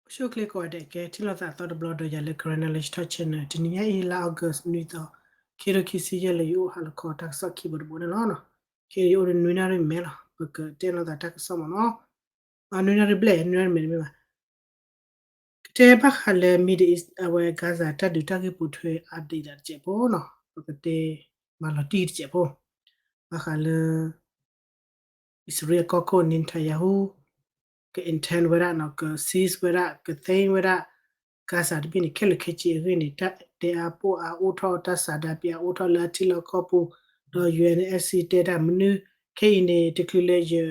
အိၣ်ဆူၣ်အိၣ်ချ့ကိးဂၤဒဲး ကဲထံၣ်လိာ်သးအသီတဘျီဒီးယၤလၢ Karen Knowledge Talk Channel တနံၤညါအံၤ လါ August နွံသီ ခံကထိခံဆံယဲၢ် လၢယအိၣ်ဟါလီၤခီတၢ်ကစီၣ်ခံဘိတဘိန့ၣ်လီၤ. ခဲအံၤယအိၣ်ဒီးနွံနၣ်ရံၣ်မဲာ်လီၤ ပကတဲလိာ်သးတၢ်ကစီၣ်မ့ၢ်နီၤ. နွံနၣ်ရံၣ်ဘျဲၣ် နွံနၣ်ရံၣ်မဲာ်တမ့ၢ်ဘၣ်. ကတဲဘၣ်ဃးလၢ Middle East အဝဲ Gaza တၢ်ဒုးတၢ်ဂ့ၢ်ပိာ်ထွဲ update သးတစဲးဖိနီၤ ပကတဲမၤလီၤတံၢ်တစဲးဖိ ဘၣ်ဃးလၢ အံၣ်စရ့လးအကီၢ်ခိၣ် Netanyahu က intend ဝဲဒၣ်နီၤ က seize ဝဲဒၣ် ကသိမ်းဝဲဒၣ် Gaza တဘ့ၣ်န့ၣ် ခဲလၢာ်ခဲဆ့အဂ့ၢ်န့ၣ် တၢ်တဲအါပိာ်အါအိၣ်ထီၣ် တၢ်စးဒၣ်ပံအါအိၣ်ထီၣ်လၢအထံလီၢ်ကီၢ်ပူၤ ဒီး U N S C တဲတၢ်မနုၤ ခဲအံၤန့ၣ် တချုးလၢယ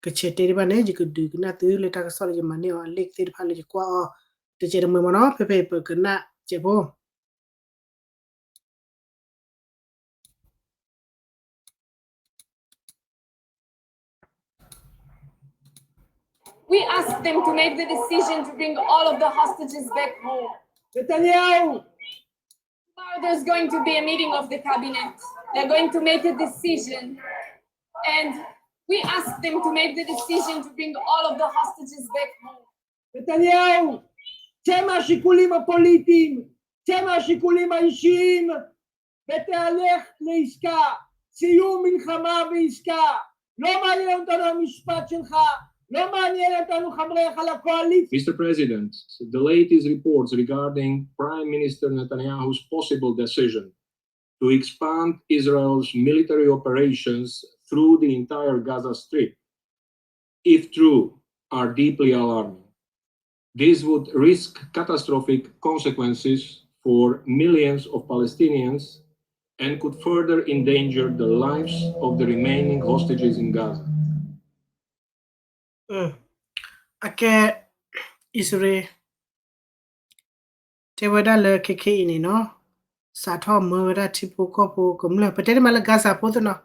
ကဆဲးတဲဒံးဘၣ်န့ၣ် ယကဒုးကနၣ်သုလၢတၢ်ကစီၣ်လၢယမၤန့ၢ်အီၤအ link သ့ၣ်တဖၣ်လၢယကွၢ်အီၤ တစဲးတမှဲၤမ့ၢ်နီၤ ဖဲဖဲအံၤပကနၣ်စဲးဖိ We ask them to make the decision to bring all of the hostages back home. Netanyahu! Tomorrow there's going to be a meeting of the cabinet. They're going to make a decision. And we ask them to make the decision to bring all of the hostages back home. Netanyahu, צא מהשיקולים הפוליטיים, צא מהשיקולים האישיים, ותהלך לעסקה, סיום מלחמה ועסקה. לא מעניין אותנו המשפט שלך, לא מעניין אותנו חבריך לקואליציה. Mister President, the latest reports regarding Prime Minister Netanyahu's possible decision to expand Israel's military operations through the entire Gaza Strip, if true, are deeply alarming. This would risk catastrophic consequences for millions of Palestinians and could further endanger the lives of the remaining hostages in Gaza. အကဲ အံၣ်စရ့လး တဲဝဲဒၣ်လၢခဲခဲအံၤန့ၣ်နီၤ စးထီၣ်မၢဝဲဒၣ်ထံဖိကီၢ်ဖိကမျၢၢ် ပတဲတမံၤလၢ Gaza ဖိသ့ၣ်နီၤ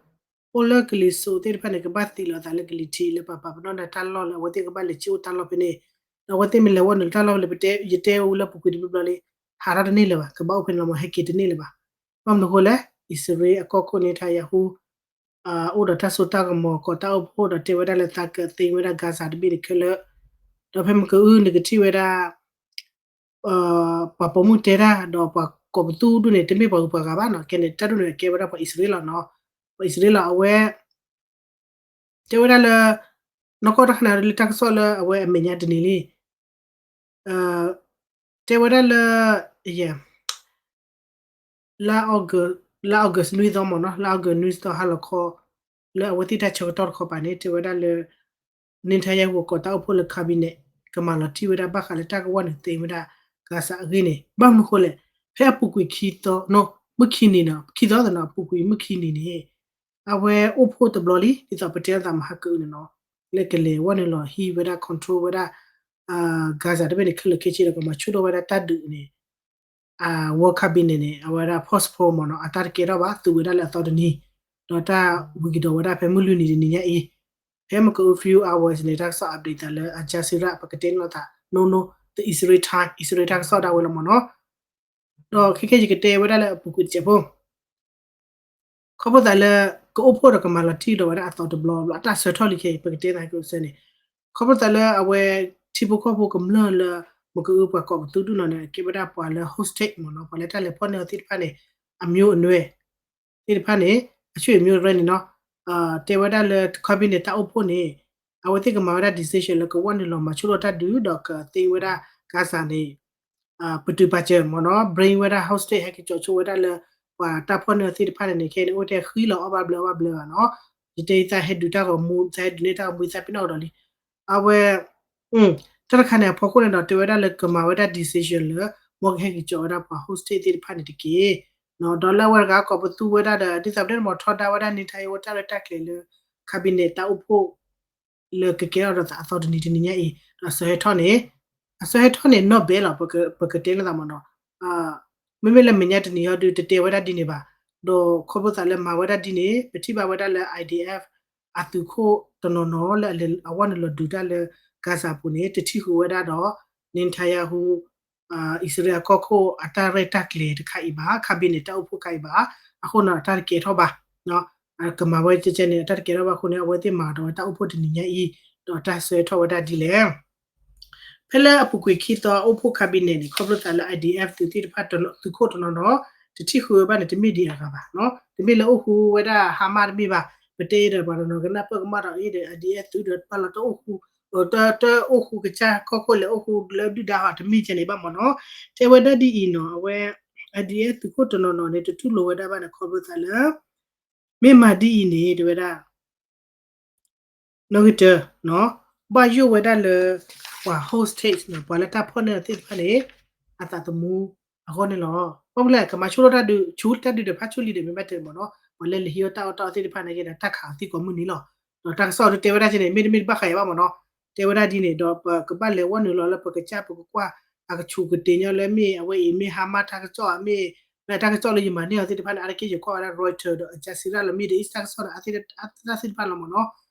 အိၣ်လၢကလံၤစိးသ့ၣ်တဖၣ်န့ၣ် ကဘၣ်သံလီၤသးလၢကလံၤထံးလၢပှၤပာ်ပနီၣ်ဒီးတၢ်လီၢ်လၢအဝဲသ့ၣ်ကဘၣ်လဲၤက့ၤအိၣ်တၢ်လီၢ်ဖဲန့ၣ် ဒီးအဝဲသ့ၣ်မ့ၢ်လဲၤဝဲနုာ်လီၤတၢ်လီၢ်ဖဲန့ၣ် ပတဲယတဲဝဲလၢပူၤကွံာ်တဘျီဘျီလံ ဟးထီၣ်တန့ၢ်လၢၤဘၣ် ကဘၣ်အိၣ်ဖဲန့ၣ်လီၤမ့ၢ်ဟဲက့ၤတန့ၢ်လၢၤဘၣ်. ဘၣ်မနုၤဃိလဲၣ် အံၣ်စရ့လးအကီၢ်ခိၣ် Netanyahu အိၣ်ဒီးတၢ်စိတၢ်ကမီၤ ကိးတၢ်အိၣ်ဖှိၣ်ဒီးတဲဝဲဒၣ်လၢသးကသ့ဝဲဒၣ် Gaza တဘ့ၣ်န့ၣ်ခဲလၢာ် ဒီးဖဲမ့ၢ်ကအုၣ်နကထံၣ်ဝဲဒၣ် ပှၤပိာ်မုၣ်တဲတၢ် ဒီးပှၤကိးပသူဒူၣ်န့ၣ် တမ့ၢ်ပှၤဂုၤပှၤဂၤဘၣ်နီၤ ကဲန့ၣ် တၢ်ဒူၣ်န့ၣ် အကဲဝဲဒၣ်ပှၤအံၣ်စရ့လးလီၤနီၤ ပှၤအံၣ်စရ့လးလီၤ အဝဲ တဲဝဲဒၣ်လၢ နီၢ်ကီၢ်တၢ်ခါန့ၣ်လၢတၢ်ကစီၣ်လၢအဝဲအမဲာ်ညါတနံၤလံ တဲဝဲဒၣ်လၢ လါ August နွံသီမ့ၢ်နီၤ လါ August နွံသီဟါလီၤခီ လၢအဝဲသ့ၣ်တၢ်ဆၢကတီၢ်တခီပၤန့ၣ် တဲဝဲဒၣ်လၢ Netanyahu ကိးတၢ်အိၣ်ဖှိၣ်လၢ cabinet ကမၤလီၤတံၢ်ဝဲဒၣ်ဘၣ်ဃးလၢတၢ်ကဝီၤန့ၣ်သ့ဝဲဒၣ် Gaza အဂ့ၢ်န့ၣ် ဘၣ်မနုၤဃိလဲၣ် ဖဲအပူၤကွံာ်ခံသီ မုၢ်ခံနံၤန့ၣ် ခံသီသနီၤ အပူၤကွံာ်မုၢ်ခံနံၤန့ၣ် အဝဲအိၣ်ဖှိၣ်တဘျီလံ ဒ်သိးပတဲလိာ်သးမဟါကအုၣ်န့ၣ်နီၤ လၢကလဲၤဝဲနုာ်လီၤဟံးဝဲဒၣ် control ဝဲဒၣ် Gaza တဘ့ၣ်န့ၣ် ခဲလၢာ်ခဲဆ့ဒီးကမၤဆူၣ်ထီၣ်ဝဲဒၣ်တၢ်ဒုးန့ၣ် အ world cabinet န့ၣ် အဝဲဒၣ် postpone မ့ၢ်နီၤ အတၢ်တကဲထီၣ်ဘၣ် သုးဝဲဒၣ်လၢအသီတနံၤ ဒီးတၢ်ဝံၤကဒီးဝဲဒၣ်ဖဲမုၢ်လွံၢ်နံၤတနံၤညါအံၤ ဖဲမ့ၢ်ကအု few hours န့ၣ် တၢ်ကစီၣ် update သးလၢ Al Jazeera ပကတဲန့ၢ်လိာ်သး နိနိ the Israel Times Israel တၢ်ကစီၣ်ဒၣ်ဝဲလီၤမ့ၢ်နီၤ ဒီးခဲခဲယကတဲဝဲဒၣ်လၢအပူၤကွံာ်တစဲးဖိ ခီဖျိသးလၢ ကအိၣ်ဖှိၣ်ဒီးကမၤလီၤတံၢ်ဒီးဝဲဒၣ်အသီတဘျီဘျီ အတၢ်ဆၢထီၣ်လံခဲအံၤ ပကတဲသးကစၢ်န့ၣ် ခီဖျိသးလၢအဝဲ ထံဖိကီၢ်ဖိကမျၢၢ်လၢ မ့ၢ်ကအုပှၤကိးပသူဒူၣ်နီၤန့ၣ် အကဲဝဲဒၣ်ပှၤလၢ hostage မ့ၢ်နီၤ ပှၤလၢတၢ်လဲၤဖီၣ်န့ၢ်အီၤသ့ၣ်တဖၣ်န့ၣ် အမျိုးအနွယ် သ့ၣ်တဖၣ်န့ၣ် အဆွေမျိုးရဲန့ၣ်နီၤ တဲဝဲဒၣ်လၢ cabinet တၢ်အိၣ်ဖှိၣ်န့ၣ် အဝဲသ့ၣ်ကမၤဝဲဒၣ် decision လၢကဝဲနုာ်လီၤမၤဆူၣ်ထီၣ်တၢ်ဒုး ဒီးကသ့ဝဲဒၣ် Gaza န့ၣ် ပတုာ်ပာ်စၢၤမ့ၢ်နီၤ bring ဝဲဒၣ် hostage ဟဲက့ၤကၠီဆိဝဲဒၣ်လၢ ပှၤတၢ်ဖီၣ်န့ၢ်အီၤသ့ၣ်တဖၣ်န့ၣ်န့ၣ် ခဲအံၤန့ၣ် အိၣ်ထဲဃံလီၤအီၣ်ဘၣ်ဘျၢအီၣ်ဘၣ်ဘျၢဘၣ်နီၤ ယတဲယသးဟဲဒုးတၢ်ဂီၤမူ သးဟဲဒုးန့ၢ်တၢ်ဂီၤမူ ယသးပ့ၤနီၣ်ကဒီးလံ အဝဲ တၢ်တခါန့ၣ် အဖီခိၣ်န့ၣ်ဒီး တဲဝဲဒၣ်လၢကမၤဝဲဒၣ် decision လၢ မ်ကဟဲက့ၤကၠီဝဲဒၣ်ပှၤ hostage သ့ၣ်တဖၣ်န့ၣ်တက့ၢ်. ဒီးလၢအဝဲတဂၤကိးပသူဝဲဒၣ်ဒီး ဒ်သိးပတဲန့ၣ်မ့ၢ်ထီဒါဝဲဒၣ် Netanyahu တၢ်ရဲၣ်တၢ်ကျဲၤလၢ cabinet တၢ်အိၣ်ဖှိၣ် လၢကကဲထီၣ်ဒီးသးအသီတနံၤတနံၤညါအံၤ ဒီးအစၢဟဲထီၣ်န့ၣ် အစၢဟဲထီၣ်န့ၣ် နီၢ်ဘဲလီၤ ပကတဲလိာ်သးမ့ၢ်နီၤ မ့မ့ၢ်လၢမဲာ်ညါတနံၤအံၤဒုး တတဲဝဲဒၣ်ဒ်န့ၣ်ဘၣ်. ဒီးခီဖျိသးလၢမၤဝဲဒၣ်ဒ်န့ၣ် ပထံၣ်ဘၣ်ဝဲဒၣ်လၢ IDF အသုးခိၣ်တနီၤနီၤလၢအဝဲနုာ်လီၤဒုးတၢ်လၢ Gaza ပူၤန့ၣ် တထံၣ်ဃုာ်ဝဲဒၣ်ဒီး Netanyahu အံၣ်စရ့လးအကီၢ်ခိၣ်အတၢ်ရဲၣ်တၢ်ကျဲၤတခါအံၤဘၣ် cabinet တၢ်အိၣ်ဖှိၣ်ခါအံၤဘၣ်. အဃိန့ၣ် အတၢ်တကဲထီၣ်ဘၣ် ကမၤဝဲကဲကဲန့ၣ် အတၢ်တကဲထီၣ်ဘၣ်အဃိန့ၣ် အဝဲသ့ၣ်မၤဒီးဝဲတၢ်အိၣ်ဖှိၣ်တနံၤညါအံၤ ဒီးတၢ်ဆၢထီၣ်ဝဲဒၣ်ဒ်လဲၣ်. ဖဲလၢအပူၤကွံာ်ခံသီအိၣ်ဖှိၣ် cabinet န့ၣ် ခီဖျိသးလၢ IDF သုးသ့ၣ်တဖၣ် သုးခိၣ်တနီၤနီၤ တထံၣ်ဃုာ်ဝဲဘၣ်န့ၣ် တမ့ၢ်ဒ်အဂၤဘၣ်နီၤ. တမ့ၢ်လၢအိၣ်ဃူဝဲဒၣ် Hamas တမ့ၢ်ဘၣ်. ပတဲဒီးပှၤတနီၤကနၢ်ပၢၢ်ကမၣ်ဒီး အ့ၣ်ဒီး IDF သုးဒီးဘၣ်လီၤတၢ်အိၣ်ဃူ တၢ်အိၣ်ဃူကစၢ်ကီၢ်ခိၣ်လဲၤအိၣ်ဃူလၢဒုၣ်ဒါဟီ တမ့ၢ်ကဲန့ၣ်ဘၣ်မ့ၢ်နီၤ. တဲဝဲဒၣ်ဒ်အံၤနီၤ အဝဲ IDF သုးခိၣ်တနီၤနီၤန့ၣ် တတူၢ်လိာ်ဝဲဒၣ်ဘၣ်န့ၣ် ခီဖျိသးလၢ မ့ၢ်မၤဒ်အံၤန့ၣ် တဲဝဲဒၣ် နီၣ်ဂံၢ်တၢ ဘၣ်ယိၣ်ဝဲဒၣ်လၢ ပှၤ hostage နီၤ ပှၤလၢတၢ်ဖီၣ်န့ၢ်အီၤသ့ၣ်တဖၣ်န့ၣ် အသးသမူအဂီၢ်န့ၣ်လီၤ. ဘၣ်မနုၤလဲၣ် ကမၤဆိလီၤတၢ်ဒုး ဆူတၢ်ဒုးဒီးဖးဆူလံဒီး မ့ၢ်ဘၣ်တဲမ့ၢ်နီၤ ပှၤလၢလဲၤဟံးအီၣ်တၢ်အီၣ်တၢ်အီသ့ၣ်တဖၣ်န့ၣ်က့ဒီး တၢ်ခးအီၤသံကိးမုၢ်နံၤလီၤ. ဒီးတၢ်ကစီၣ်ဒုးတဲဝဲဒၣ်ကဲန့ၣ် မ့တမ့ၢ်တဘၣ်ဃးယၤဘၣ်မ့ၢ်နီၤ တဲဝဲဒၣ်ဒ်န့ၣ် ဒီးပကဘၣ်လဲၤဝဲနုာ်လီၤလၢပကစၢ်ပကကွၢ် အကဆူးကတ့ၤညီလၢမ့ၢ်အဝဲအံၤ မ့ၢ် Hamas တၢ်ကစီၣ်ဧါ မ့ၢ် တၢ်ကစီၣ်လၢယမၤန့ၢ်အီၤသ့ၣ်တဖၣ်န့ၣ် အါတက့ၢ်ယကွၢ်ဝဲဒၣ် Reuters ဒီး Al Jazeera လၢ Middle East တၢ်ကစီၣ်ဒီး အသ့ၣ်တၢ်သ့ၣ်တဖၣ်လီၤမ့ၢ်နီၤ.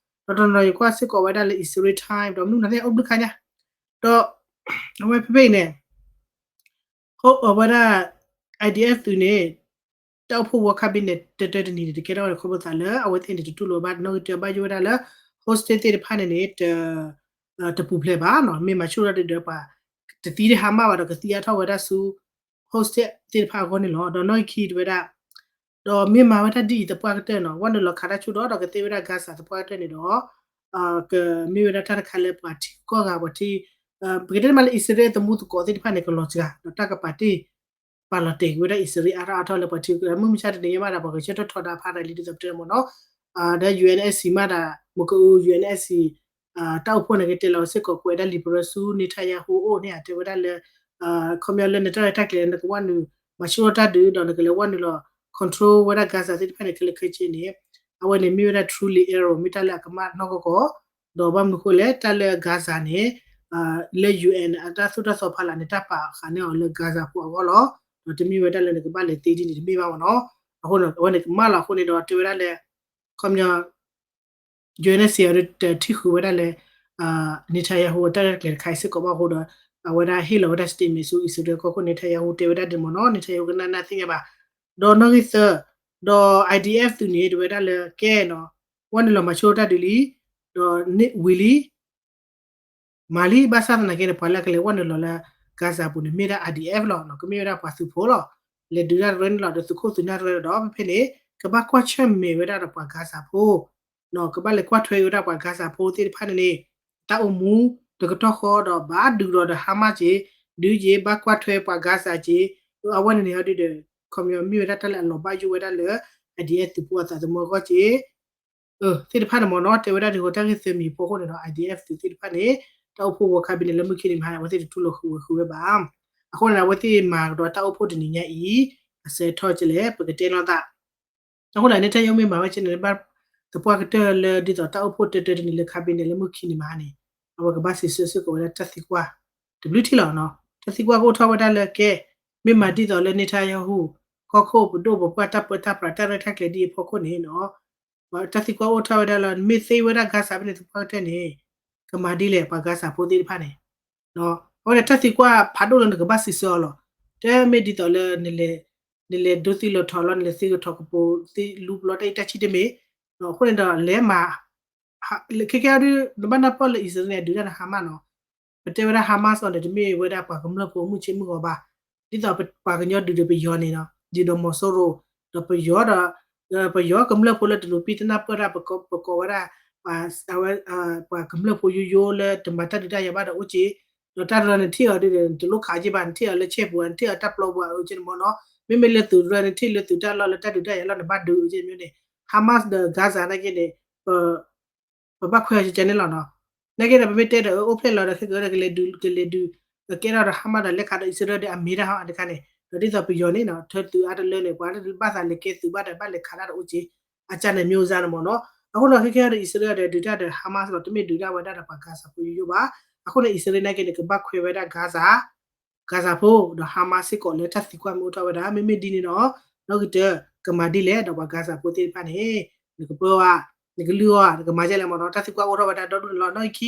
ဒီးတနီၤနီၤယကွၢ်စ့ၢ်ကီးဝဲဒၣ်လၢ Israel Times ဒီးမနုၤမတၤသ့ၣ်အိၣ်ဘျုးခါညါ ဒီး အဝဲဖဲဖဲအံၤန့ၣ် အဝဲဒၣ် IDF သုးန့ၣ် တၢ်အိၣ်ဖှိၣ်ဝီ cabinet တၢတၢတနံၤန့ၣ် တကဲထီၣ်ဝဲခီဖျိသးလၢ အဝဲသ့ၣ်န့ၣ်တတူၢ်လိာ်ဘၣ် နီၣ်ဂံၢ်တၢ ဘၣ်ယိၣ်ဝဲဒၣ်လၢ hostage သ့ၣ်တဖၣ်န့ၣ်န့ၣ် တပူၤဖျဲးဘၣ်နီၤ မ့ၢ်မၤဆူၣ်ထီၣ်ဒုးဒီးပှၤ တသံဒၣ် Hamas ဘၣ်ဒီးကသံအါထီၣ်ဝဲဒၣ်ဆူ hostage သ့ၣ်တဖၣ်အဂီၢ်န့ၣ်လီၤ. ဒီးနီၣ်ဂံၢ်ခံတဝဲဒၣ် ဒီးမ့ၢ်မၤဝဲဒၣ်ဒ်အံၤသပှၢ်ကတၢၢ်နီၤ ဝဲနုာ်လီၤခးတၢ်ဆူၣ်ဒီး ဒီးကသ့ဝဲဒၣ် Gaza သပှၢ်ကတၢၢ်န့ၣ်ဒီး ကမ့ၢ်ဝဲဒၣ်တၢ်တခါလၢပှၤထံကီၢ်ဂၤပှၤထံ ပကတဲမးလၢ အံၣ်စရ့လးသမူသကိးသ့ၣ်တဖၣ်န့ၣ် ကလီၤစှၤ ဒီးတၢ်ကပာ်တ့ၢ် ပာ်လီၤတဲာ်ကွံာ်ဝဲဒၣ်အံၣ်စရ့လးအါထီၣ်အါထီၣ်လၢပှၤထံကီၢ် မုၢ်မဆါတနံၤညါမးဒီး ပှၤကဆှၢထီၣ်ထီဒါဖးဒၣ်လံဒ်သိးပတဲမ့ၢ်နီၤ ဒီး ယူၣ်အဲၣ်စံၣ် မးဒီး မ့ၢ်ကအု ယူၣ်အဲၣ်စံၣ် တၢ်အိၣ်ဖှိၣ်န့ၣ် ကတဲလီၤစ့ၢ်ကီးကွဲးဒၣ်လံာ်ပရၢဆူ Netanyahu အိၣ်န့ၣ် တဲဝဲဒၣ်လၢ ခီပညီလၢနတၢ်ရဲၣ်တၢ်ကျဲၤ နကဝဲနုာ် မၤဆူၣ်ထီၣ်တၢ်ဒုး ဒီးနကလဲၤဝဲနုာ်လီၤ control ဝဲဒၣ် Gaza သ့ၣ်တဖၣ်န့ၣ် ခဲလၢာ်ခဲဆ့န့ၣ် အဝဲန့ၣ်မ့ၢ်ဝဲဒၣ် truly error မ့ၢ်တၢ်လၢအကမၣ်နီၢ်ကီၢ်ကီၢ် ဒီးဘၣ်မနုၤဃိလဲၣ် တၢ်လၢ Gaza န့ၣ် လၢ ယူၣ်အဲၣ် အတၢ်သိၣ်တၢ်သီဖီလာ်န့ၣ် တၢ်ပာ်ဃာ်န့ၢ်အီၤလၢ Gaza ဖိအဂီၢ်လီၤ. ဒီးတမ့ၢ်ဝဲဒၣ်လၢနကဘၣ်လဲၤသ့ဒ်န့ၣ်တမ့ၢ်ဘၣ်မ့ၢ်နီၤ. အဃိန့ၣ် အဝဲန့ၣ်ကမၣ်လီၤအဃိန့ၣ်ဒီးတဲဝဲဒၣ်လၢ ခီပညီ ယူၣ်အဲၣ်စံၣ် အံၤ တထံၣ်ဃုာ်ဝဲဒၣ်လၢ Netanyahu အတၢ်ရဲၣ်တၢ်ကျဲၤတခါအံၤစ့ၢ်ကီးဘၣ်အဃိဒီး အဝဲဒၣ်ဟ့ၣ်လီၤဝဲဒၣ် statement ဆူ အံၣ်စရ့လးကီၢ်ခိၣ် Netanyahu တဲဝဲဒၣ်ဒ်န့ၣ်မ့ၢ်နီၤ Netanyahu ကနၣ်နၢ်သ့ၣ်ညါဘၣ်. ဒီးနီၣ်ဂံၢ်သၢ ဒီး IDF သုးန့ၣ် တဲဝဲဒၣ်လၢကဲနီၤ ဝဲနုာ်လီၤမၤဆူၣ်တၢ်ဒုးလံ ဒီးဝံၤလံ မၤလံ ဘၣ်ဆၣ်သနာ်က့န့ၣ် ပှၤလၢကလဲၤဝဲနုာ်လီၤလၢ Gaza ပူၤန့ၣ် မ့ၢ်ဒၣ် IDF လီၤ. ကမ့ၢ်ဝဲဒၣ်ပှၤသုးဖိလီၤ. လဲၤဒုးတၢ်တရၢန့ၣ်လီၤ ဒီးသုးခိၣ်သုးနၢ်တရၢဒီး ဖဲဖဲန့ၣ် ကဘၣ်ကွၢ်ဆၢၣ်မဲာ်ဝဲဒၣ်ဒီးပှၤ Gaza ဖိ ကဘၣ်လဲၤကွၢ်ထွဲဝဲဒၣ်ပှၤ Gaza ဖိသ့ၣ်တဖၣ်န့ၣ်န့ၣ် တၢ်အိၣ်မူတကတီၢ်ဃီဒီး ဘၣ်ဒုးဒီးဒီး Hamas က့ ဒုးက့ ဘၣ်ကွၢ်ထွဲပှၤ Gaza က့ အဝဲန့ၣ်န့ၣ်ဟီဒုးဒီး ခီပညီမ့ၢ်ဝဲဒၣ်တၢ်လၢအလီၤဘၣ်ယိၣ်ဝဲဒၣ်လၢ IDF သုးဖိအသးသမူအဂီၢ်က့ သ့ၣ်တဖၣ်န့ၣ်မ့ၢ်နီၤ တဲဝဲဒၣ်ဒ်သိးတၢ်ဂ့ၢ်သၢမံၤအဖီခိၣ်န့ၣ်ဒီး IDF သုးသ့ၣ်တဖၣ်န့ၣ် တၢ်အိၣ်ဖှိၣ်ဝီ cabinet လၢမုၢ်ခံနံၤမဟါန့ၣ် အဝဲသ့ၣ်တတူၢ်လိာ်ဃုာ်ဝဲဃုာ်ဝဲဘၣ်. အဃိန့ၣ် အဝဲသ့ၣ်မၤကဒီးတၢ်အိၣ်ဖှိၣ်တနံၤညါအံၤ အဆၢထီၣ်ကလဲၣ် ပကတဲလိာ်သး အဃိန့ၣ် Netanyahu မ့ၢ်မၤဝဲကဲန့ၣ် ဘၣ်သပှၢ်ကတၢၢ်လၢဒ်သိးတၢ်အိၣ်ဖှိၣ်တၢတၢတနံၤလၢ cabinet လၢမုၢ်ခံနံၤမဟါန့ၣ် အဝဲကဘၣ်စံးဆၢစ့ၢ်ကီးဝဲဒၣ်တၢ်သံကွၢ် တဘျုးထံၣ်လီၤနီၤ. တၢ်သံကွၢ်ကအိၣ်ထီၣ်ဝဲဒၣ်လၢကဲ မ့ၢ်မၤဒ်သိးလၢ Netanyahu ကီၢ်ခိၣ်ပဒိၣ်ပပှၢ်တၢ်ပၢတၢ်ပြးတၢ်ရဲၣ်တၢ်ကျဲၤဒ်အံၤအဖီခိၣ်န့ၣ်နီၤ တၢ်သံကွၢ်အိၣ်ထီၣ်ဝဲဒၣ်လၢ မ့ၢ်သ့ဝဲဒၣ် Gaza ဖဲန့ၣ်သပှၢ်ကတၢၢ်န့ၣ် ကမၤဒ်လဲၣ် ပှၤ Gaza ဖိသ့ၣ်တဖၣ်န့ၣ် အဝဲန့ၣ်တၢ်သံကွၢ်ဖးဒိၣ်လၢနကဘၣ်စံးဆၢအီၤလီၤ. တမ့ၢ်ဒ်သိးလၢ နလဲၤဒိသံလီၤထီၣ်လီၤ နလဲၤသံကထီၣ်ကပိၤသံလူပျီတၢ်အံၤတၢ်ဆံၣ်တမ့ၢ် အဃိန့ၣ်ဒီးလဲၤမၤ ခဲကဲအံၤဒုး နဘၣ်နၢ်ပၢၢ်လၢ အံၣ်စရ့လးန့ၣ် ဒုးတၢ်ဒီး Hamas နီၤ ပတဲဝဲဒၣ် Hamas အီၤန့ၣ် တမ့ၢ်ဝဲဒၣ်ပှၤကမျၢၢ်ဖိမုၢ်ဆ့ၣ်မုၢ်ဂီၤဘၣ်. ဒ်သိးပှၤကညီဒုးဒီးပယီၤန့ၣ်နီၤ ဒုးဒီးမီၤစိရိၤ ဒီးပယီၤဒီး ပယီၤကမျၢၢ်ဖိလၢတနူးပံၢ်တနၢ်ပၢၢ်တၢ် ပကိးဝဲဒၣ် အဝဲ ပှၤကမျၢၢ်ဖိယိယိလၢတမၤတၢ်ဒုးတၢ်ယၤဘၣ်ဒီးအိၣ်က့ ဒီးတၢ်ရၢနထံၣ်အီၤဒုးဒီး နတလိၣ်ခးက့ဘၣ် နထံၣ်အီၤလၢဆဲပူၤ နထံၣ်အီၤတၢ်ပျီပူၤအက့န့ၣ်မ့ၢ်နီၤ မ့မ့ၢ်လၢသုးရၢနထံၣ်လၢသုးတၢ်လီၢ်လၢတၢ်ဒုးတၢ်ယၤလီၢ်နဘၣ်ဒုးအက့န့ၣ် Hamas ဒီး Gaza နာ်က့န့ၣ် ပဘၣ်ခွဲးအီၤကဲန့ၣ်လီၤနီၤ. နာ်က့ဒီး ပမ့ၢ်တဲဒီး အိၣ်ဖျဲၣ်လီၤဒီး ခဲကဲဒီး ကလဲၤဒုး ကလဲၤဒုး ကဲထီၣ်ဒီး Hamas ဒီးလဲၤခးဒီး အံၣ်စရ့လးဒီး အမ့ၢ်တၢ်ဟီတခါန့ၣ် ဒီးဒ်သိးပယီၤန့ၣ်နီၤ ထၢသုးအါတလၢန့ၣ် ပှၤဘၣ်သးလဲၤကဲသုးဘၣ်ဒီး ဘၣ်လဲၤခးတၢ်ဒီးအိၣ်က့ အကန့ၣ် မျိုးစား န့ၣ်မ့ၢ်နီၤ. အဃိဒီး ခဲကဲဒီး အံၣ်စရ့လးဒီး ဒုးတၢ်ဒီး Hamas လီၤ တမ့ၢ်ဒုးတၢ်ဝဲဒၣ်ဒီးပှၤ Gaza ဖိယိယိဘၣ်. အဃိန့ၣ် အံၣ်စရ့လးနာ်က့န့ၣ် ကဘၣ်ခွဲးဝဲဒၣ် Gaza Gaza ဖိ ဒီး Hamas စ့ၢ်ကီးလၢတၢ်သံကွၢ်မ့ၢ်အိၣ်ထီၣ်ဝဲဒၣ် မ့မ့ၢ်ဒ်န့ၣ်ဒီး နီၣ်ဂံၢ်တၢ ကမၤဒ်လဲၣ်ဒီးပှၤ Gaza ဖိသ့ၣ်တဖၣ်န့ၣ် နကပၢအီၤ နကလုၢ်အီၤ နကမၤဒ်လဲၣ်မ့ၢ်နီၤ တၢ်သံကွၢ်အိၣ်ထီၣ်ဝဲဒၣ်ဒီဒူၣ်န့ၣ်လီၤ. နီၣ်ဂံၢ်ခံ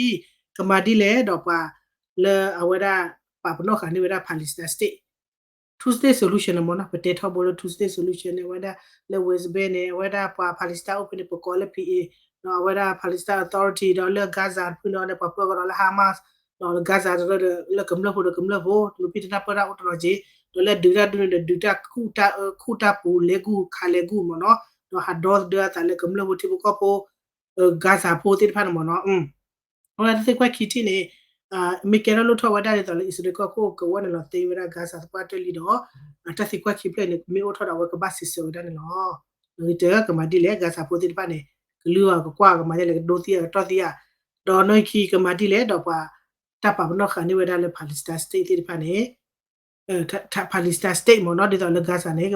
ကမၤဒ်လဲၣ်ဒီးပှၤလၢအဝဲဒၣ် ပာ်ပနီၣ်ဃာ်န့ၢ်ဝဲဒၣ် Palestine State two state solution န့ၣ်မ့ၢ်နီၤ ပတဲထီဘိလၢ two state solution န့ၣ် အဝဲဒၣ်လၢ West Bank န့ၣ် အဝဲဒၣ်ပှၤ Palestine အိၣ်ဖဲန့ၣ် ပကိးလၢ P A ဒီးအဝဲဒၣ် Palestine Authority ဒီးလၢ Gaza တဖုန့ၣ် ပှၤပၢကဒီးလၢ Hamas ဒီး Gaza တရၢဒီး လၢကမျၢၢ်ဖိဒီးကမျၢၢ်ဖိ လူၤဖံတနၢ်ပၢၢ်တၢ်အိၣ်တနီၤက့ၤ ဒီးလၢဒုးတၢ်ဒုးန့ၣ်ဒီး ဒုးတၢ်ခူၣ်တၢ်အၢခူၣ်တၢ်ပူၤလဲၤဂူၢ်ခးလဲၤဂူၢ်မ့ၢ်နီၤ, ဒီးဟးဒီသဒၢအသးလၢကမျၢၢ်ဖိထံဖိကီၢ်ဖိ Gaza ဖိသ့ၣ်တဖၣ်န့ၣ်မ့ၢ်နီၤ. အဝဲတၢ်သံကွၢ်ခံထံၣ်န့ၣ် မ့ၢ်ကဲထီၣ်လိၣ်ထီၣ်ဝဲဒၣ်ဒ်သိးလၢအံၣ်စရ့လးကီၢ်ခိၣ်ကဝီၤန့ၣ်လီၤသ့ဝဲဒၣ် Gaza သပှၢ်တၢၢ်လံဒီး တၢ်သံကွၢ်ခံဖျၢၣ်န့ၣ် မ့ၢ်အိၣ်ထီၣ်ဒီးအဝဲကဘၣ်စံးဆၢဝဲဒၣ်န့ၣ်လီၤ. ဂ့ၤတၢ်ကမၤဒ်လဲၣ် Gaza ဖိသ့ၣ်တဖၣ်န့ၣ် ကလုၢ်အီၤကကွၢ်ကမၤဒ်လဲၣ် ကဒိသံအကတီၢ်သံဧါ, ဒီးနီၢ်ခံကမၤဒ်လဲၣ်ဒီးပှၤ တၢ်ပာ်ပနီၣ်ဃာ်န့ၢ်ဝဲဒၣ်လၢ Palestine State သ့ၣ်တဖၣ်န့ၣ် Palestine State မ့ၢ်နီၤ ဒ်သိးလၢ Gaza န့ၣ်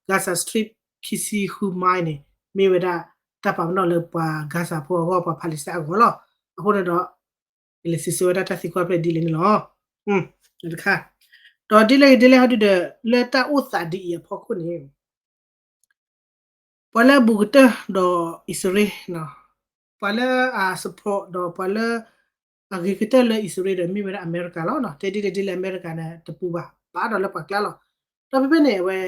Gaza Strip ခံဆံဃု mile န့ၣ် မ့ၢ်ဝဲဒၣ်တၢ်ပာ်ပနီၣ်လၢပှၤ Gaza ဖိအဂီၢ် ပှၤ Palestine အဂီၢ်လီၤ. အဃိန့ၣ်ဒီး ကလဲၤစံးဆၢဝဲဒၣ်တၢ်သံကွၢ်ဖျၢၣ်ဒ်လဲၣ်န့ၣ်လီၤ. တခါ ဒီးဒ်လဲၣ်ဂ့ၤဒ်လဲၣ်ဟီဒုဒီး လၢတၢ်အိၣ်သးဒ်အံၤအဖီခိၣ်န့ၣ် ပှၤလၢအဘူးကတၢၢ်ဒီးအံၣ်စရ့လး, ပှၤလၢအ support ဒီးပှၤလၢ အဂ့ၤကတၢၢ်လၢအံၣ်စရ့လးဒီးမ့ၢ်ဝဲဒၣ်အမဲရကၤလီၤ. တဲဒ်လဲၣ်ဒ်လဲၣ်အမဲရကၤန့ၣ်တပူၤဘၣ် ဘၣ်ဒီးလၢပှၤကျါလီၤ. ဒီးဖဲဖဲန့ၣ် အဝဲ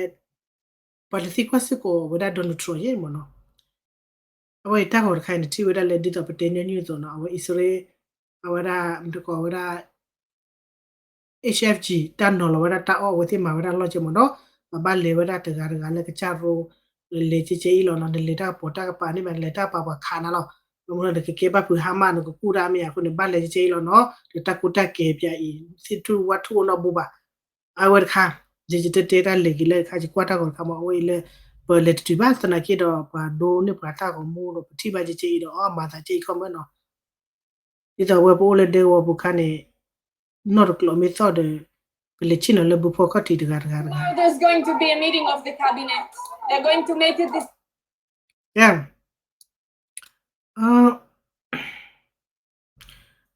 ပှၤတသံကွၢ်စ့ၢ်ကီးဝဲဒၣ် Donald Trump ယဲၢ်မ့ၢ်နီၤ. အဝဲအံၤတၢ်ဂီၤတခါအံၤန့ၣ် ထံၣ်ဝဲဒၣ်လၢဒ်သိးပတဲညီနုၢ်အသိးနီၤ အဝဲအံၣ်စရ့လး အဝဲဒၣ် မတကိးဝဲဒၣ် H F G တၢ်နီၤလီၤဝဲဒၣ်တၢ်အီၣ် အဝဲသ့ၣ်မၤဝဲဒၣ်လီၢ်ကဲမ့ၢ်နီၤ. ပဘၣ်လဲၤဝဲဒၣ်တဂၤတဂၤလၢကစၢ်ရိ လဲၤကဲကဲအံၤလီၤနီၤ. နလဲၤတၢ်ကပီၤတၢ်ကပၤန့ၣ်မး နလဲၤတၢ်ကပၤပှၤခးနၤလီၤ. ဘၣ်မနုၤနကကဲဘၣ်ဖုးဟါမၢ် နကကူၣ်တၢ်မ့ၢ်အဃိန့ၣ် ဘၣ်လဲၤကဲကဲအံၤလီၤနီၤ. ဒီးတၢ်ကူတၢ်ကဲပၠးအံၤ သ့ၣ်ထူၣ်ဝၣ်ထူၣ်အိၣ်နီတဘိဘၣ်. အဝဲတခါ ယ ယတတဲတၢ်လဲၤက့ၤလၢတခါ ယကွၢ်တၢ်ဂီၤတခါမ့ၢ် အဝဲအံၤလၢ ပလဲၤတတုၤဘၣ်သနာ်က့ဒီး ပှၤဒိးန့ၢ်ပှၤတၢ်ဂီၤမူဒီး ပထံၣ်ဘၣ်ကဲကဲအံၤဒီး အီၣ်မၤသးကဲအံၤခီမ့ၢ်နီၤ. ဒ်သိးအဝဲပအိၣ်လၢဒဲကဝီၤပူၤခါန့ၣ် နီၢ်တကျိးမ့ၢ်သီၣ်ဒီး ပလဲၤဆ့ၣ်နီၤလၢဘုဖီခီၣ်ထံးတဂၤတဂၤတဂၤ There's going to be a meeting of the cabinet. They're going to make a decision.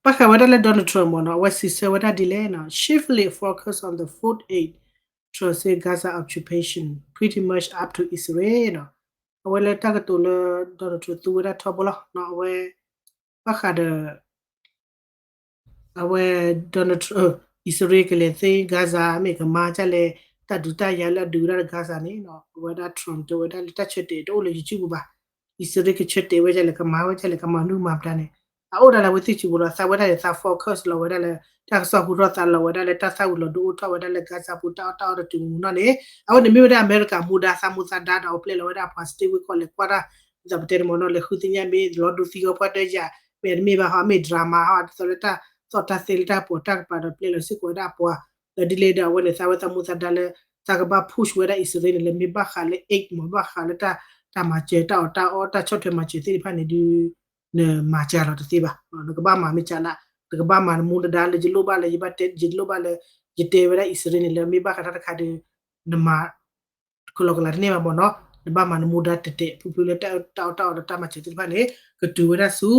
ဘၣ်ဃးဝဲဒၣ်လၢ Donald Trump မ့ၢ်နီၤ အဝဲစံးဆၢဝဲဒၣ်ဒ်လဲၣ်နီၤ shiftly focus on the food aid, Trump say Gaza occupation pretty much up to Israel နီၤ. အဝဲလၢတၢ်ကတိၤလၢ Donald Trump သူဝဲဒၣ်ထီဘိလီၤနီၤ အဝဲ ဘၣ်ဃးဒီး အဝဲ Donald Trump အံၣ်စရ့လးကလဲၤသ့ Gaza မ့ၢ်ကမၤဒ်လဲၣ် တၢ်ဒုးတၢ်ယၤလၢအဒုးဝဲဒၣ်လၢ Gaza န့ၣ်နီၤ အဝဲဒၣ် Trump တဲဝဲဒၣ်လၢတၢ်ဆၢတဲာ်တအိၣ်လၢ YouTube ပူၤဘၣ်. အံၣ်စရ့လးကဆၢတဲာ်ဝဲဒ်လဲၣ် ကမၤဝဲဒ်လဲၣ် ကမၤနုၢ်မၤပှၤန့ၣ် အအိၣ်ဒၣ်လၢအဝဲသ့ၣ်စုပူၤလီၤ. သးဝဲဒၣ်န့ၣ် သး focus လီၤဝဲဒၣ်လၢ တၢ်ကစီၣ်ဟူထီၣ်သါလီၤဝဲဒၣ်လၢတၢ်သၣ်ဝံၤလီၤဒုးအိၣ်ထီၣ်ဝဲဒၣ်လၢ Gaza ပူၤ တၢ်အီၣ်တၢ်အီတတုၤမူနီၢ်န့ၣ် အဝဲန့ၣ်မ့ၢ်ဝဲဒၣ်အမဲရကၤမူဒါသးမူသးဒါဒီးအပျဲလီၤဝဲဒၣ်အပှၤ state ဝ့ၢ်ကီၢ်လဲၤကွၢ်တၢ် ဒ်သိးပတဲန့ၣ်မ့ၢ်နီၤ လဲၤဃုသ့ၣ်ညါမ့ၢ်လီၤဒိသံဂီၢ်ပှၢ်တၢ်ယၤ မ့ၢ်တမ့ၢ်ဘၣ်ဟီ မ့ၢ် drama ဟီ ဒ်သိးလၢတၢ်သီၣ်တၢ်သဲလၢတၢ်ပီးတၢ်ကပၤဒီးပျဲလီၤစ့ၢ်ကီးဝဲဒၣ်အပှၤ ဒီးဒ်လဲၣ်ဒီးအဝဲန့ၣ် သးဝဲသးမူသးဒါလၢ သးကဘၣ် push ဝဲဒၣ်အံၣ်စရ့လးန့ၣ် လၢမ့ၢ်ဘၣ်ဃးလၢ aid မ့ၢ်ဘၣ်ဃးလၢတၢ် တၢ်မၤစၢၤတၢ်အီၣ်တၢ်အီတၢ်ဆီၣ်ထွဲမၤစၢၤသ့ၣ်တဖၣ်န့ၣ်ဒုး နမၤစှၤလီၤတသ့ဘၣ်. နကဘၣ်မၤမ့ၢ်စှၤနၤ နကဘၣ်မၤနမူနဒါလၢယလိၣ်ဘၣ်လၢ ယဘၣ်တဲ ယလိၣ်ဘၣ်လၢ ယတဲဝဲဒၣ်အံၣ်စရ့လးန့ၣ်လၢမ့ၢ်ဘၣ်ဃးတၢ်တခါဒီး နမၤ ကလီကလီတန့ၢ်ဘၣ်မ့ၢ်နီၤ နဘၣ်မၤနမူဒါတဲာ်တဲာ် ဖုဖုလၢတၢ်အီၣ်တၢ်အီဒီးတၢ်မၤစၢၤသ့ၣ်တဖၣ်န့ၣ် ကတုၤဝဲဒၣ်ဆူ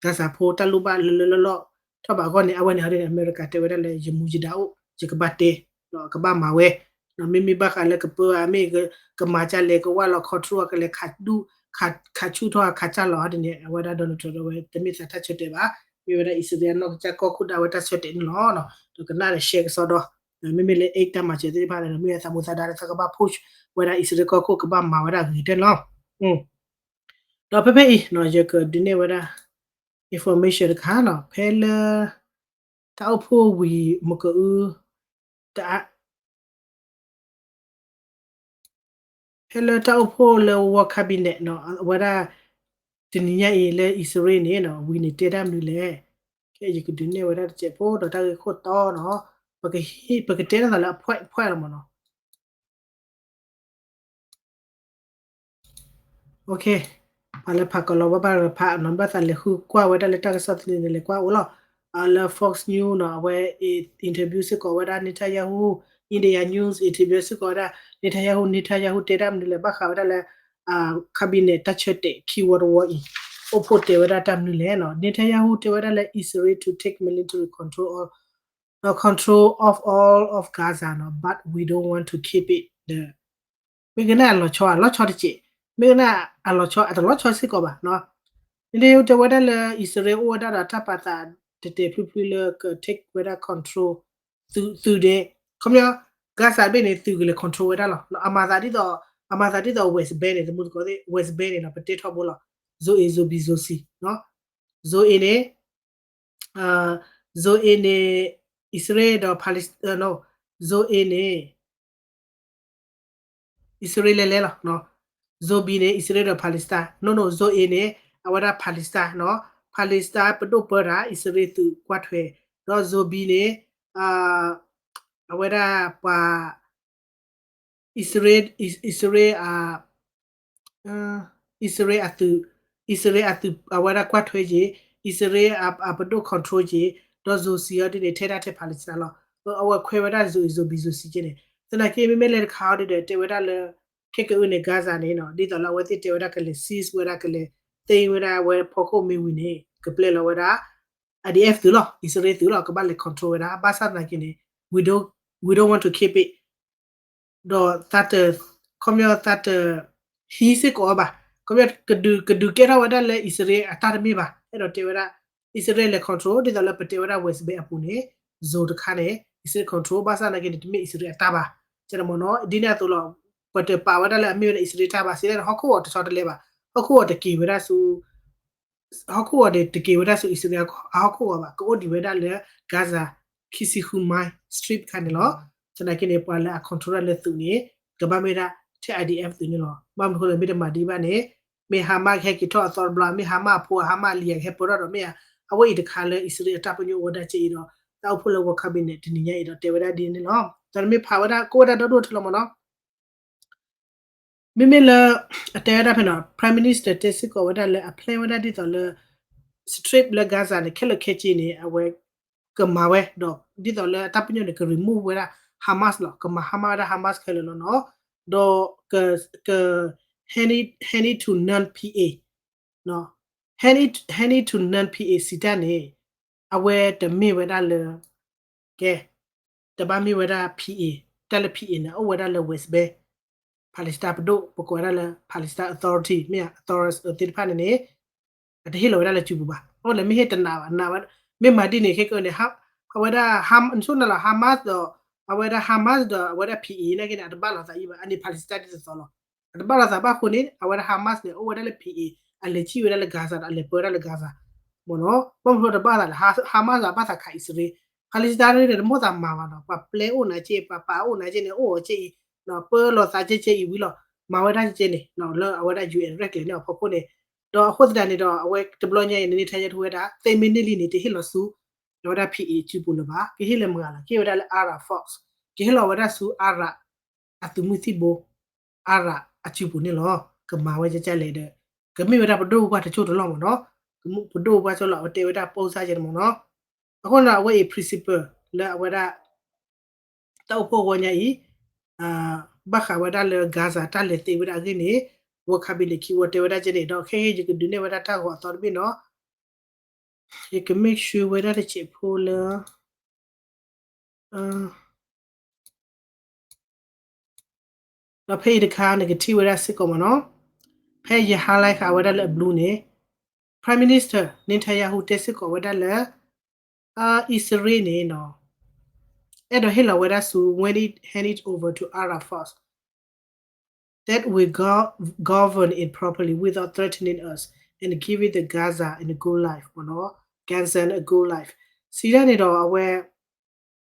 Gaza ဖိတၢ်လိၣ်ဘၣ်လၢလၢလီၢ်လီၢ် ထီၣ်ဘးအဂီၢ်န့ၣ် အဝဲန့ၣ်ဟီဒ်န့ၣ် အမဲရကၤတဲဝဲဒၣ်လၢယမူယဒါအိၣ် ယကဘၣ်တဲ ကဘၣ်မၤဝဲ မ့မ့ၢ်ဘၣ်ဃးလၢကပၢအမ့ၢ် ကမၤကလဲၣ် ကဝၢ်လီၤ control ကလဲၤ ခးဆူၣ်ထီၣ်ခးစၢ်လီၤဟီဒ်န့ၣ် အဝဲဒၣ် Donald Trump ဒီးဝဲတမ့ၢ်သးတၢ်ဆၢတဲာ်ဘၣ်. မ့ၢ်ဝဲဒၣ်အံၣ်စရ့လးအနီၢ်ကစၢ်ကီၢ်ခိၣ်ဒၣ်ဝဲတၢ်ဆၢတဲာ်န့ၣ်လီၤ. ဒီးကနၣ်ဒီး share ကစီဒီ မ့မ့ၢ်လၢ aid တၢ်မၤစၢၤသ့ၣ်တဖၣ်န့ၣ် မ့ၢ်ဝဲသးမူသးဒါလၢသးကဘၣ် push ဝဲဒၣ်အံၣ်စရ့လးကီၢ်ခိၣ်ကဘၣ်မၤဝဲဒၣ်ဂ့ၤကတၢၢ်န့ၣ်လီၤ. ဒီးဖဲဖဲအံၤ ယကဒုးနဲၣ်ဝဲဒၣ် information တခါနီၤ ဖဲလၢ တၢ်အိၣ်ဖှိၣ်ဝံၤမကအု တအါ ဖဲလၢတၢ်အိၣ်ဖှိၣ်လၢ War Cabinet နီၤ အဝဲဒၣ် တနံၤညါအံၤလၢအံၣ်စရ့လးန့ၣ်နီၤ ဝံၤန့ၣ်တဲတၢ်မနုၤလဲၣ်. ခဲအံၤယကဒုးနဲၣ်ဝဲဒၣ်တစဲးဖိဒီးတၢ်ဂ့ၢ်ခိၣ်တီနီၤ ပကဟ့ၣ် ပကတဲဒ်သိးလၢအ point point လီၤမ့ၢ်နီၤ. ပှၤလၢဖးကီးလီၤဘၣ်ဘၣ်ဖးနီၤ ဘၣ်သးလဲၤဃုကွၢ်ဝဲဒၣ်လၢတၢ်ကစီၣ်သန့န့ၣ် လဲၤကွၢ်အိၣ်လီၤ. လၢ Fox News နီၤ အဝဲ interview စ့ၢ်ကီးဝဲဒၣ် Netanyahu, India News interview စ့ၢ်ကီးဝဲဒၣ် Netanyahu, Netanyahu တဲတၢ်မနုၤလဲၣ် ဘၣ်ဃးဝဲဒၣ်လၢ cabinet တၢ်ဆၢတဲာ်ခံဝီတဝီအံၤ အိၣ်ဖှိၣ်တဲဝဲဒၣ်တၢ်မနုၤလဲၣ်နီၤ. Netanyahu တဲဝဲဒၣ်လၢ Israel to take military control of, control of all of Gaza နီၤ but we don't want to keep it ဒီး မ့ၢ်ကနၣ်အလီၤဆီ အလီၤဆီတစဲး, မ့ၢ်ကနၣ်အလီၤဆီ အတလီၤဆီစ့ၢ်ကီးဘၣ်နီၤ. န့ၣ်တဲဝဲဒၣ်လၢ အံၣ်စရ့လးအိၣ်ဝဲဒၣ်ဒီးတၢ်ပာ်သးတဲာ်တဲာ်ဖျုးဖျုးလၢက take ဝဲဒၣ် control သုးဒ့, ခီပညီ Gaza ဘ့ၣ်န့ၣ် သုးကလဲၤ control ဝဲဒၣ်လီၤ. အမၤသးဒ်သိး အမၤသးဒ်သိး West Bank န့ၣ် တမူတကိးသ့ၣ် West Bank န့ၣ်နီၤ ပတဲထီဘိလီၤ. Zone A, Zone B, Zone C နီၤ. Zone A န့ၣ် Zone A န့ၣ် အံၣ်စရ့လးဒီး Palestine, no, Zone A န့ၣ် အံၣ်စရ့လးလဲၤလဲၤလီၤ. Zone B န့ၣ် အံၣ်စရ့လးဒီး Palestine, no, no, Zone A န့ၣ် အဝဲဒၣ် Palestine နီၤ, Palestine ပဒိၣ်ပၢတၢ် အံၣ်စရ့လးသုးကွၢ်ထွဲ, ဒီး Zone B န့ၣ် အဝဲဒၣ်ပှၤ အံၣ်စရ့လး, အံၣ်စရ့လး အံၣ်စရ့လးအသုး, အံၣ်စရ့လးအသုး အဝဲဒၣ်ကွၢ်ထွဲက့ၤ, အံၣ်စရ့လးအပဒိၣ် control က့ၤ, ဒီး Zone C အီၤဒ်န့ၣ် ထဲဒၣ်ထဲ Palestine လီၤ. အဝဲခွဲဝဲဒၣ် Zone A, Zone B, Zone C က့န့ၣ်, သနာ်က့ မ့မ့ၢ်လဲၤတခါအီၤဒ်ဒီး တဲဝဲဒၣ်လၢ ခဲကအုန့ၣ် Gaza န့ၣ်နီၤ, ဒ်သိးလၢအဝဲသ့ၣ်တဲဝဲဒၣ်ကလဲၤ seize ဝဲဒၣ် ကလဲၤ သိမ်း ဝဲဒၣ်အဝဲဖီခိၣ်မ့ၢ်ဝံၤန့ၣ် ကပျဲလီၤဝဲဒၣ် IDF သုးလီၤ, အံၣ်စရ့လးသုးလီၤ, ကဘၣ်လဲၤ control ဝဲဒၣ်, ဘၣ်ဆၣ်သနာ်က့န့ၣ် we don't, we don't want to keep it ဒီးသးတ, ခီပညီသးတဟံးစ့ၢ်ကီးအီၤဘၣ်, ခီပညီ ကဒုးကဲထီၣ်ဝဲဒၣ်လၢအံၣ်စရ့လးအတၢ်တမ့ၢ်ဘၣ်, အဲၣ်ဒိးတဲဝဲဒၣ် အံၣ်စရ့လးလဲၤ control ဒ်သိးလၢပတဲဝဲဒၣ် West Bank အပူၤန့ၣ် zone တခါန့ၣ် အံၣ်စရ့လး control, ဘၣ်ဆၣ်သနာ်က့န့ၣ် တမ့ၢ်အံၣ်စရ့လးအတၢ်ဘၣ်, ကဲမ့ၢ်နီၤ, ဒ်န့ၣ်အသိးလီၤ, ပတပာ်ဝဲဒၣ်လၢအမ့ၢ်ဝဲဒၣ်အံၣ်စရ့လးတၢ်ဘၣ်, စံးဒ်န့ၣ် ဟီၣ်ခိၣ်ဂီၤတဆီတလဲဘၣ်, ဟီၣ်ခိၣ်ဂီၤတက့ၤဝဲဒၣ်ဆူ ဟီၣ်ခိၣ်ဂီၤန့ၣ် တက့ၤဝဲဒၣ်ဆူအံၣ်စရ့လးအဟီၣ်ခိၣ်ဂီၤဘၣ်, ကအိၣ်ဒံးဝဲဒၣ်လၢ Gaza ခံဆံဃု mile strip တခါန့ၣ်လီၤ. သနာ်က့န့ၣ် ပှၤလၢအ control ဒၣ်လၢသုးန့ၣ် ကဘၣ်မ့ၢ်ဒၣ်ထဲ IDF သုးန့ၣ်လီၤ. ဘၣ်မနုၤအဃိလဲၣ် မ့ၢ်တမၤဒ်ဘၣ်န့ၣ် မ့ၢ် Hamas ကဟဲက့ၤထီၣ်အသီတဘျီ, မ့ၢ် Hamas အဖိ Hamas အလံၤကဟဲပၢထီၣ်ဒီး မ့ၢ်ဧါ, အဝဲအံၤတခါလၢအံၣ်စရ့လးအတၢ်ပညိၣ်အိၣ်ဝဲဒၣ်ကဲအံၤဒီး တၢ်အိၣ်ဖှိၣ်လၢ World Cabinet တနံၤညါအံၤဒီး တဲဝဲဒၣ်ဒ်န့ၣ်လီၤ. တၢ်မ့ၢ်ဖးဝဲဒၣ် ကအိၣ်ဝဲဒၣ်ဒီဒိၣ်ထဲလီၤမ့ၢ်နီၤ. မ့မ့ၢ်လၢ အတဲဝဲဒၣ်ဖဲနီၤ Prime Minister တဲစ့ၢ်ကီးဝဲဒၣ်လၢအ plan ဝဲဒၣ်ဒ်သိးလၢ strip လၢ Gaza န့ၣ် ခဲလၢာ်ခဲဆ့န့ၣ် အဝဲကမၤဝဲဒီး ဒ်သိးလၢအတၢ်ပညိၣ်န့ၣ် က remove ဝဲဒၣ် Hamas လီၤ, ကမၤ Hamas ဝဲဒၣ် Hamas ခဲလၢာ်လီၤနီၤ, ဒီး က hand it to non-PA, hand it to non-PA စံးတၢ်န့ၣ် အဝဲတမ့ၢ်ဝဲဒၣ်လၢ ကဲ တဘၣ်မ့ၢ်ဝဲဒၣ် PA, တၢ်လၢ PA န့ၣ် အိၣ်ဝဲဒၣ်လၢ West Bank, Palestine ပဒိၣ် ပကိးဝဲဒၣ်လၢ Palestine Authority မ့ၢ် authority သ့ၣ်တဖၣ်န့ၣ်န့ၣ် အတဟ့ၣ်လီၤဝဲဒၣ်လၢစုပူၤဘၣ်. အဃိန့ၣ် မ့ၢ်ဟ့ၣ်တနာ်ဘၣ်, နာ်ဝဲ မ့ၢ်မၤဒ်န့ၣ် ခဲကန့ၣ် အဝဲဒၣ် နဆိကမိၣ်လီၤ Hamas ဒီး အဝဲဒၣ် Hamas ဒီး အဝဲဒၣ် PA နာ်က့န့ၣ် အတဘၣ်လိာ်သးအံၤဘၣ်, အန့ၣ် Palestine ဒ်သိးသိးလီၤ. အတဘၣ်လိာ်သးဘၣ်အဃိန့ၣ် အဝဲဒၣ် Hamas န့ၣ် အိၣ်ဝဲဒၣ်လၢ PA, အလဲၤစံၣ်ဝဲဒၣ်လၢ Gaza ဒီး အလဲၤပၢဝဲဒၣ်လၢ Gaza မ့ၢ်နီၤ. ဘၣ်မနုၤတဘၣ်သးလဲၣ်, Hamas အဘၣ်သးခးအံၣ်စရ့လး, Palestine န့ၣ် တမိၣ်သးမၤဘၣ်နီၤ, ပှၤပျဲအိၣ်နၤကဲ, ပှၤပာ်အိၣ်နၤကဲန့ၣ် အိၣ်အီၤကဲအံၤ, ပၢလီၤသးကဲကဲအံၤဝံၤလီၤ, မၤဝဲဒၣ်ကဲန့ၣ် လၢအဝဲဒၣ် UN ရဲၣ်ကျဲၤန့ၢ်အီၤဖီခိၣ်န့ၣ်, ဒီးအဃိသတးန့ၣ်ဒီး အဝဲတဘျီညါအံၤန့ၣ် Netanyahu ဝဲဒၣ် သ့မ့ၢ်န့ၢ်လံန့ၣ် တဟ့ၣ်လီၤဆူ အဝဲဒၣ် PA စုပူၤလၢၤဘၣ်, ကဟ့ၣ်လၢမုၢ်ဂၤလီၤ, ကဟ့ၣ်ဝဲဒၣ်လၢ Arab Force, ကဟ့ၣ်လီၤဝဲဒၣ်ဆူ Arab အသုးမုၢ်သံၣ်ဘိ Arab အစုပူၤန့ၣ်လီၤ. ကမၤဝဲကဲကဲလဲၣ်ဒီး ကမ့ၢ်ဝဲဒၣ်ပဒိၣ်ပပှၢ်တကၠိၢ်တလီၢ်မ့ၢ်နီၤ, ပဒိၣ်ပပှၢ်ကၠိၢ်လီၢ် အဝဲတဲဝဲဒၣ်ပိၢ်စၢ်ကဲန့ၣ်မ့ၢ်နီၤ. အဃိန့ၣ် အဝဲအံၤ principle လၢအဝဲဒၣ် တၢ်အိၣ်ဖှိၣ်ဝီညါအံၤ ဘၣ်ဃးဝဲဒၣ်လၢ Gaza တၢ်လဲၤသ့ဝဲဒၣ်အဂ့ၢ်န့ၣ် World Cabinet လၢခံဝဲတဲဝဲဒၣ်ကဲန့ၣ်ဒီး ခဲအံၤယကဒုးနဲၣ်ဝဲဒၣ်တၢ်ဂီၤအသီတဘ့ၣ်နီၤ, ယက make sure ဝဲဒၣ်တစဲးဖိလၢ ဒီးဖဲအံၤတခါ နကထံၣ်ဝဲဒၣ်စ့ၢ်ကီးမ့ၢ်နီၤ, ဖဲယ highlight ဃာ်ဝဲဒၣ်လၢအ blue န့ၣ် Prime Minister Netanyahu တဲစ့ၢ်ကီးဝဲဒၣ်လၢ အံၣ်စရ့လးန့ၣ်နီၤ အဲၣ်ဒိးဟ့ၣ်လီၤဝဲဒၣ်ဆူ when it hand it over to Arab Force that will go- govern it properly without threatening us and give it the Gaza and the good life မ့ၢ်နီၤ, Gaza and a good life စံးဒ်န့ၣ်ဒီးအဝဲ ဒ်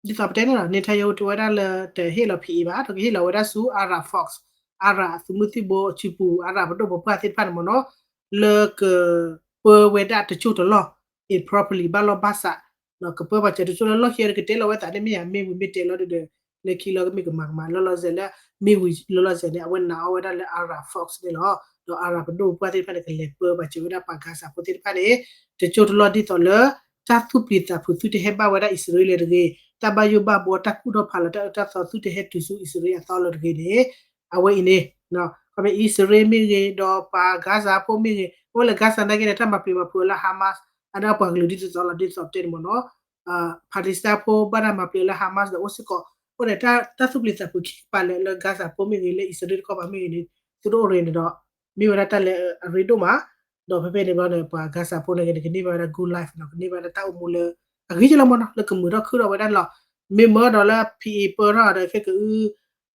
သိးပတဲန့ၣ်လီၤ Netanyahu တဲဝဲဒၣ်လၢတဟ့ၣ်လီၤ PA ဘၣ် ဒီးကဟ့ၣ်လီၤဝဲဒၣ်ဆူ Arab Force, Arab အသုးမုၢ်သံၣ်ဘိအစုပူၤ Arab ပဒိၣ်ပပှၢ်သ့ၣ်တဖၣ်န့ၣ်မ့ၢ်နီၤ, လၢကပၢဝဲဒၣ်တကၠိၢ်တလီၢ် it properly ဘၣ်လီၢ်ဘၣ်စး, ကပၢပှၤစၢၤတကၠိၢ်လီၢ်လီၢ်ခံဒီး ကတဲလီၤဝဲသးန့ၣ်မ့ၢ်ယၤ မ့ၢ်ဝံၤမ့ၢ်တဲလီၤဒီး လၢခံလီၤကမ့ၢ်ကမၤကမၤလီၤလီၤဆဲးလၢ မ့ၢ်ဝံၤလီၤလီၤဆဲးန့ၣ် အဝဲနာ်အီၤဝဲဒၣ်လၢ Arab Force န့ၣ်လီၤ. ဒီး Arab ပဒိၣ်ပပှၢ်သ့ၣ်တဖၣ်န့ၣ် ကလဲၤပၢပှၤစၢၤဖိသ့ၣ်တဖၣ်န့ၣ် တကၠိၢ်တလီၢ်ဒ်သိးလၢ တၢ်သူၣ်ပျံၤသးဖုးသုတဟဲဘၣ်ဝဲဒၣ်အံၣ်စရ့လးတဂ့ၤ, တၢ်ဘၣ်ယိၣ်ဘၣ်ဘှီတၢ်ကူၣ်ထီၣ်ဖးလီၤတၢ်အၢတၢ်သီ သုတဟဲတုၤဆူအံၣ်စရ့လးအသီလၢတဂ့ၤန့ၣ်, အဝဲအံၤန့ၣ် ခီဖျိအံၣ်စရ့လးမ့ၢ်ဂ့ၤ ဒီးပှၤ Gaza ဖိမ့ၢ်ဂ့ၤ, အဝဲလၢ Gaza နာ်က့န့ၣ် တၢ်မၤပျံၤမၤဖုးလၢ Hamas အန့ၣ်ပှၤကလုာ်ဒ်သိးသိးလီၤ ဒ်သိးပတဲန့ၣ်မ့ၢ်နီၤ, Palestine ဖိဘၣ်တၢ်မၤပျံၤလၢ Hamas ဒီးအိၣ်စ့ၢ်ကီး, အဃိန့ၣ် တၢ်သူၣ်ပျံၤသးဖုးခံကပၤလၢာ်လၢ Gaza ဖိမ့ၢ်ဂ့ၤ လၢအံၣ်စရ့လးတခီပၤမ့ၢ်ဂ့ၤန့ၣ် သုတအိၣ်ရ့န့ၣ်ဒီး မ့ၢ်ဝဲဒၣ်တၢ်လၢအရ့ဒိၣ်မး, ဒီးဖဲဖဲန့ၣ်ဘျီန့ၣ် ပှၤ Gaza ဖိန့ၣ်ဂ့ၤန့ၣ် ကန့ၢ်ဘၣ်ဝဲဒၣ် good life နီၤ, ကန့ၢ်ဘၣ်ဝဲဒၣ်တၢ်အိၣ်မူလၢ အဂ့ၤကလီၤမ့ၢ်နီၤ လၢကမုာ်ထီၣ်ခုၣ်ထီၣ်ဝဲဒၣ်န့ၣ်လီၤ. မ့ၢ်မၢဒီးလၢ PA ပၢထီၣ်ဒီးခဲကအု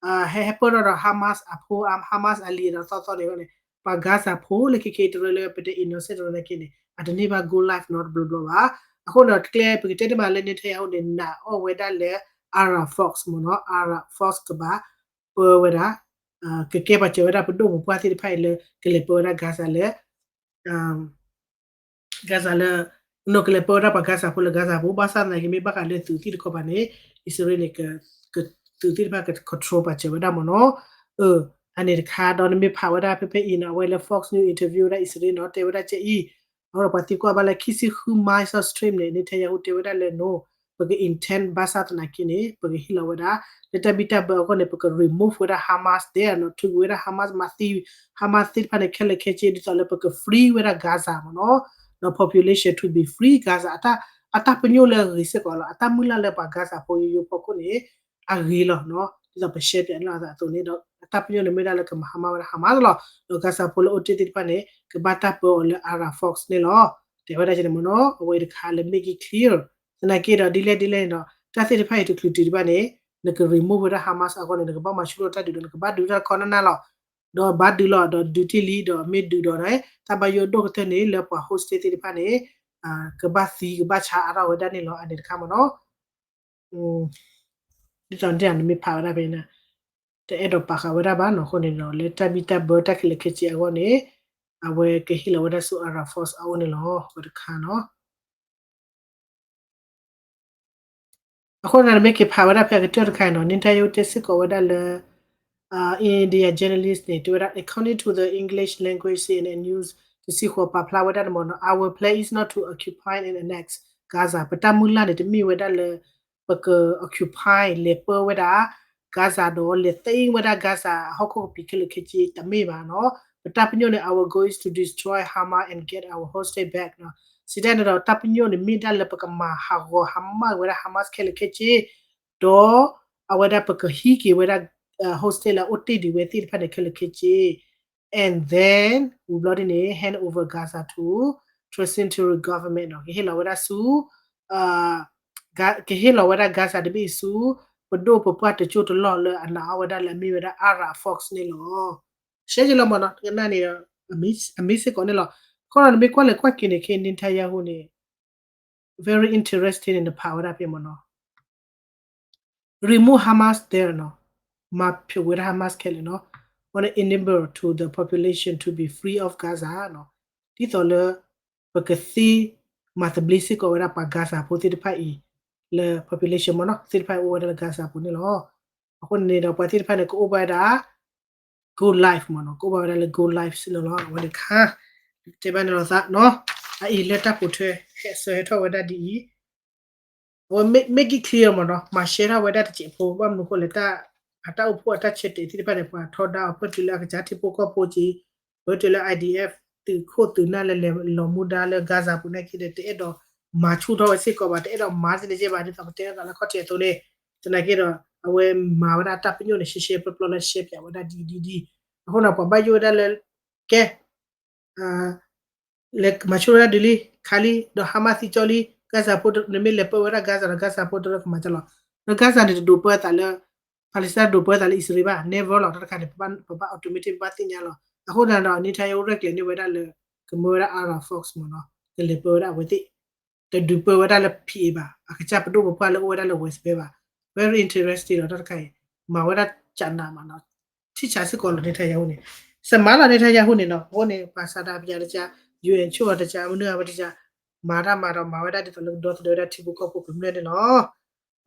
ဟဲဟဲပၢထီၣ်ဒီး Hamas အဖိ Hamas အလံၤဒီးသီသီန့ၣ်န့ၣ် ပှၤ Gaza ဖိလၢခဲခဲအံၤတရၢလၢပတဲ innocent တရၢနာ်က့န့ၣ် အတန့ၢ်ဘၣ် good life နီတဘျီဘျီဘၣ်. အဃိန့ၣ် ကျဲပကတဲတမံၤလၢ Netanyahu န့ၣ် နာ်အီၣ်ဝဲဒၣ်လၢ Arab Force မ့ၢ်နီၤ, Arab Force ကဘၣ်ပၢဝဲဒၣ် ကကဲပှၤစၢၤဝဲဒၣ်ပဒိၣ်ပပှၢ်သ့ၣ်တဖၣ်အံၤလၢ ကလဲၤပၢဝဲဒၣ် Gaza လၢ Gaza လၢ နီၢ်ကလဲၤပၢဝဲဒၣ်ပှၤ Gaza ဖိလၢ Gaza ပူၤ ဘၣ်ဆၣ်သနာ်က့ မ့ၢ်ဘၣ်ဃးလၢသုးသ့ၣ်တခီပၤန့ၣ် အံၣ်စရ့လးန့ၣ် သုးသ့ၣ်တဖၣ်က control ပာ်စၢၤဝဲဒၣ်မ့ၢ်နီၤ. အန့ၣ်တခါဒီး နမ့ၢ်ဖးဝဲဒၣ်ဖဲဖဲအံၤနီၤ အဝဲလၢ Fox News interview ဝဲဒၣ်အံၣ်စရ့လးနီၤ တဲဝဲဒၣ်ကအံၤ အဃိဒီးပှၤသံကွၢ်ဘၣ်လၢ ခံဆံဃု miles of strip န့ၣ် Netanyahu တဲဝဲဒၣ်လၢ no ပက intent ဘၣ်ဆၣ်သနာ်က့န့ၣ် ပကဟ့ၣ်လီၤဝဲဒၣ် လၢတၢ်ဘံၣ်တၢ်ဘၢအဂီၢ်န့ၣ် ပက remove ဝဲဒၣ် Hamas ဒဲနီၤ ထုးကွံာ်ဝဲဒၣ် Hamas မၤသံ Hamas သ့ၣ်တဖၣ်န့ၣ် ခဲလၢာ်ခဲဆ့ ဒ်သိးလၢပက free ဝဲဒၣ် Gaza မ့ၢ်နီၤ. ဒီး population to be free Gaza အတၢ်ပညိၣ်လၢအဂ့ၤစ့ၢ်ကီးလီၤ အတၢ်မုၢ်လၢ်လၢပှၤ Gaza ဖိယိယိဖီခိၣ်န့ၣ် အဂ့ၤလီၤနီၤ ဒ်သိးပရှဲပၠးန့ၢ်လီၤအသးအသိးန့ၣ်ဒီး အတၢ်ပညိၣ်န့ၣ်မ့ၢ်ဒၣ်လၢကမၤ Hamas ဝဲဒၣ် Hamas လီၤ. ဒီး Gaza ဖိလၢအိၣ်တ့ၢ်သ့ၣ်တဖၣ်န့ၣ် ကဘၣ်တၢ်ပၢအီၤလၢ Arab Force န့ၣ်လီၤ. တဲဝဲဒၣ်ကန့ၣ်မ့ၢ်နီၤ အဝဲအံၤတခါလၢ make it clear သနာ်က့ဒီး ဒ်လဲၣ်ဒ်လဲၣ်န့ၣ်ဒီး တၢ်သ့ၣ်တဖၣ်အံၤတချုးတုၤတဘၣ်န့ၣ် နက remove ဝဲဒၣ် Hamas အဂီၢ်န့ၣ် နကဘၣ်မၤဆူၣ်ထီၣ်တၢ်ဒုးဒီး နကဘၣ်ဒုးတၢ်ခီနၢ်နၢ်လီၤ. ဒီးဘၣ်ဒုးလီၤ ဒီးဒုးတ့ၢ်လံ ဒီးမ့ၢ်ဒုးဒီး တၢ်ဘၣ်ယိၣ်ဒိၣ်ကတၢၢ်န့ၣ် လၢပှၤ hostage သ့ၣ်တဖၣ်န့ၣ် ကဘၣ်သံကဘၣ်ဆါအါထီၣ်ဝဲဒၣ်န့ၣ်လီၤ အန့ၣ်တခါမ့ၢ်နီၤ. ဒ်သိးန့ၣ်နမ့ၢ်ဖးဝဲဒၣ်ဖဲန့ၣ် တအဲၣ်ဒိးပာ်ဃာ်ဝဲဒၣ်ဘၣ်နီၤ အဃိန့ၣ်ဒီး လၢတၢ်ဘံၣ်တၢ်ဘၢတၢ်ခဲလၢာ်ခဲဆ့အဂီၢ်န့ၣ် အဝဲကဟ့ၣ်လီၤဝဲဒၣ်ဆူ Arab Force အအိၣ်န့ၣ်လီၤ အဝဲတခါနီၤ. အဃိန့ၣ် နမ့ၢ်က့ၤဖးဝဲဒၣ်ဖဲအကတၢၢ်တခါအံၤနီၤ Netanyahu တဲစ့ၢ်ကီးဝဲဒၣ်လၢ India journalist န့ၣ် တဲဝဲဒၣ် according to the English language C N N News တဆံဃိး ပာ်ဖျါဝဲဒၣ်န့ၣ်မ့ၢ်နီၤ our plan is not to occupy and annex Gaza ပတၢ်မုၢ်လၢ်န့ၣ် တမ့ၢ်ဝဲဒၣ်လၢ ပက occupy လဲၤပၢဝဲဒၣ် Gaza ဒီးလဲၤသ့ဝဲဒၣ် Gaza အဟီၣ်ခိၣ်ကပံာ်ခဲလၢာ်ခဲဆ့ တမ့ၢ်ဘၣ်နီၤ. ပတၢ်ပညိၣ်န့ၣ် our goal is to destroy Hamas and get our hostage back နီၤ. စံးတၢ်န့ၣ်ဒီး တၢ်ပညိၣ်န့ၣ်မ့ၢ်ဒၣ်လၢပကမၤဟးဂီၤဟးမၢ်ဝဲဒၣ် Hamas ခဲလၢာ်ခဲဆ့ ဒီးအဝဲဒၣ်ပကဟံးက့ၤဝဲဒၣ် hostage လၢအအိၣ်တ့ၢ်ဒံးဝဲသ့ၣ်တဖၣ်န့ၣ် ခဲလၢာ်ခဲဆ့ and then ဝံၤဘျီဒ်န့ၣ် hand over Gaza to transitional government နီၤ ကဟ့ၣ်လီၤဝဲဒၣ်ဆူ ကဟ့ၣ်လီၤဝဲဒၣ် Gaza တဘ့ၣ်အံၤဆူ ပဒိၣ်ပပှၢ်တစိၢ်တလီၢ်လၢအနာ်အီၣ်ဝဲဒၣ်လၢအမ့ၢ်ဝဲဒၣ် Arab Force န့ၣ်လီၤ. ရှဲက့လီၤမ့ၢ်နီၤ တကနၣ်န့ၣ်ဒီး အမ့ၢ်စ့ၢ်ကီးန့ၣ်လီၤ. အဃိဒီးနမ့ၢ်ကွၢ်လဲၤကွၢ်က့ၤန့ၣ် ခဲ Netanyahu န့ၣ် very interesting န့ၣ် နဖးဝဲဒၣ်ဖဲမ့ၢ်နီၤ remove Hamas တဲနီၤ မၤဖျိးဝဲဒၣ် Hamas ခဲလၢာ်နီၤ wanna enable to the population to be free of Gaza နီၤ ဒ်သိးလၢ ပကသ့မၤသဘျ့စ့ၢ်ကီးဝဲဒၣ်ပှၤ Gaza ဖိသ့ၣ်တဖၣ်အံၤ လၢ population မ့ၢ်နီၤ သ့ၣ်တဖၣ်အံၤအိၣ်ဝဲဒၣ်လၢ Gaza ပူၤန့ၣ်လီၤ. အဃိန့ၣ်ဒီးပှၤသ့ၣ်တဖၣ်န့ၣ် ကအိၣ်ဘၣ်ဝဲဒၣ် go live မ့ၢ်နီၤ ကအိၣ်ဘၣ်ဝဲဒၣ်လၢ go live စ့ၢ်ကီးလီၤ အဝဲန့ၣ်တခါ တဲဘၣ်န့ၣ်လီၤသးနီၤ အအံၤလၢတၢ်ပိာ်ထွဲ ဟဲဆၢဟဲထီၣ်ဝဲဒၣ်ဒ်အံၤ အဝဲ make it clear မ့ၢ်နီၤ မၤရှဲထီၣ်ဝဲဒၣ်တစဲးဖိ ဘၣ်မနုၤဃိလဲၣ် အတၢ်အိၣ်ဖှိၣ်အတၢ်ဆၢတဲာ်သ့ၣ်တဖၣ်န့ၣ် ပှၤထီဒါအီၤပၢၢ်တုၤလၢအကစၢ်ထံဖိကီၢ်ဖိက့ၤ ပၢၢ်တုၤလၢ I D F သုးခိၣ်သုးနၢ်လၢလဲၤလီၤမူဒါလၢ Gaza ပူၤနာ်က့ဒီး တအဲၣ်ဒိးမၤဆူၣ်ထီၣ်ဝဲစ့ၢ်ကီးဘၣ် တအဲၣ်ဒိးမၤသ့န့ၣ်က့ဘၣ် ဒ်သိးပတဲအသးလၢခီၣ်ထံးအသိးန့ၣ် သနာ်က့ဒီး အဝဲမၤဝဲဒၣ်တၢ်ပညိၣ်န့ၣ် ရှဲရှဲပျီပျီလၢရှဲပၠးဝဲဒၣ်ဒ်ဒ်ဒ် အဃိန့ၣ် ပှၤဘၣ်ယိၣ်ဝဲဒၣ်လၢ ကဲ လဲၤမၤဆိၣ်ဝဲဒၣ်ဒုးလံ ခါလံ ဒီး Hamas သံကၠီလံ Gaza ဖိ နမ့ၢ်လဲၤပၢဝဲဒၣ် Gaza ဒီး Gaza ဖိတရၢကမၤကၠီလီၤ ဒီး Gaza န့ၣ်တဒိးပၢအသးလၢ Palestine ဒိးပၢအသးလၢအံၣ်စရ့လးဘၣ် never လီၤ တၢ်တခါန့ၣ် ပဘၣ် automatic ပဘၣ်သ့ၣ်ညါလီၤ အဃိန့ၣ်ဒီး Netanyahu ရဲၣ်ကျဲၤန့ၢ်ဝဲဒၣ်လၢ ကမၢဝဲဒၣ် Arab Force မ့ၢ်နီၤ ကလဲၤပၢဝဲဒၣ်အဝဲသ့ၣ် တဒုးပၢဝဲဒၣ်လၢ P A ဘၣ် အကစၢ်ပဒိၣ်ပပှၢ်လၢအိၣ်ဝဲဒၣ်လၢ West Bank ဘၣ် very interesting လီၤ တၢ်တခါအံၤ မၤဝဲဒၣ်ကနးမးနီၤ ထံၣ်ဆးစ့ၢ်ကီးလီၤ Netanyahu န့ၣ် စမၤလီၤ Netanyahu န့ၣ်နီၤ အဃိန့ၣ် ပှၤစးဒၤပယၤတကး ယူၢ်အဲၣ်ဆိၣ်အီၤတကး မနုၤအဝဲတကး မၤတၢ်မၤဒီးမၤဝဲဒၣ်ဒ်သိးလၢကဒီသဒၢဝဲဒၣ်ထံဖိကီၢ်ဖိကမျၢၢ်န့ၣ်လီၤ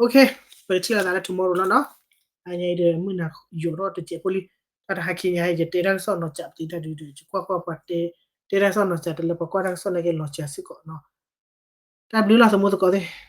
Okay ပကထံၣ်လိာ်သးလၢ tomorrow လီၤနီၤ အညါအံၤဒီးမုၢ်နၤယိာ်ထီၣ်တစဲးဖိလံ တၢ်တဟါခံညါ ယတဲတၢ်ကစီၣ်နီၤစးပသံတၢ်ဒုးဒုး ယကွၢ်ကွၢ်ပှၤတဲ တဲတၢ်ကစီၣ်နီၤစးတလၢပှၤကွၢ်တၢ်ကစီၣ်နာ်က့လီၤစှၤစ့ၢ်ကီးနီၤ တၢ်ဘျုးလီၤ သမူသကိးသ့ၣ်